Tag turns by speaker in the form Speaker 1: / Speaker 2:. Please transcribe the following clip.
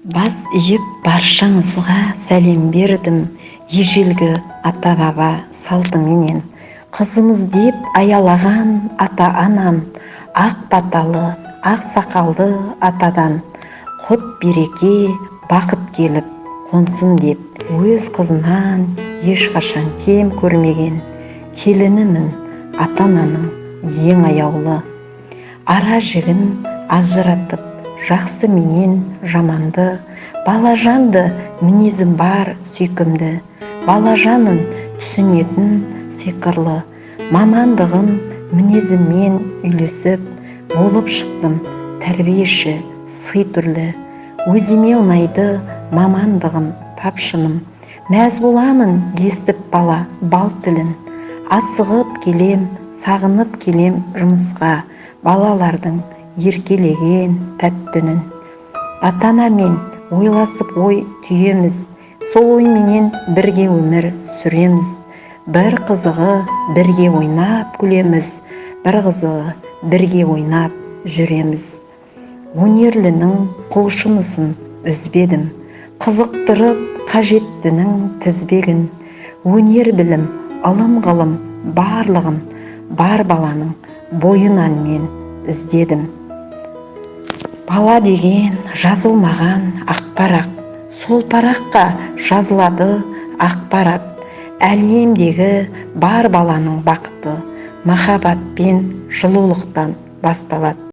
Speaker 1: Бас иіп баршаңызға сәлем бердім, ежелгі ата-баба салтыменен. Қызымыз деп аялаған ата-анам, ақ баталы, ақ сақалды атадан құт береке, бақыт келіп қонсын деп, өз қызынан ешқашан кем көрмеген келінімін, ата-ананың ең аяулы. Ара жігін ажыратып, жақсы менен жаманды, балажанды мінезім бар сүйкімді, балажанын түсінетін сиқырлы. Мамандығым мінезіммен үйлесіп, болып шықтым тәрбиеші сый түрлі. Өзіме ұнайды мамандығым, тапшыным. Мәз боламын естіп бала бал тілін. Асығып келем, сағынып келем жұмысқа, балалардың еркелеген тәтті үнін. Ата-анамен ойласып ой түйеміз, сол ойменен бірге өмір сүреміз. Бір қызығы бірге ойнап күлеміз, бір қызығы бірге ойнап жүреміз. Өнерлінің құлшынысын үзбедім, қызықтырып қажеттінің тізбегін. Өнер, білім, ылым, ғылым барлығын бар баланың бойынан мен іздедім. Бала деген жазылмаған ақ парақ, сол параққа жазылады ақпарат. Әлемдегі бар баланың бақыты махаббат пен жылулықтан басталады.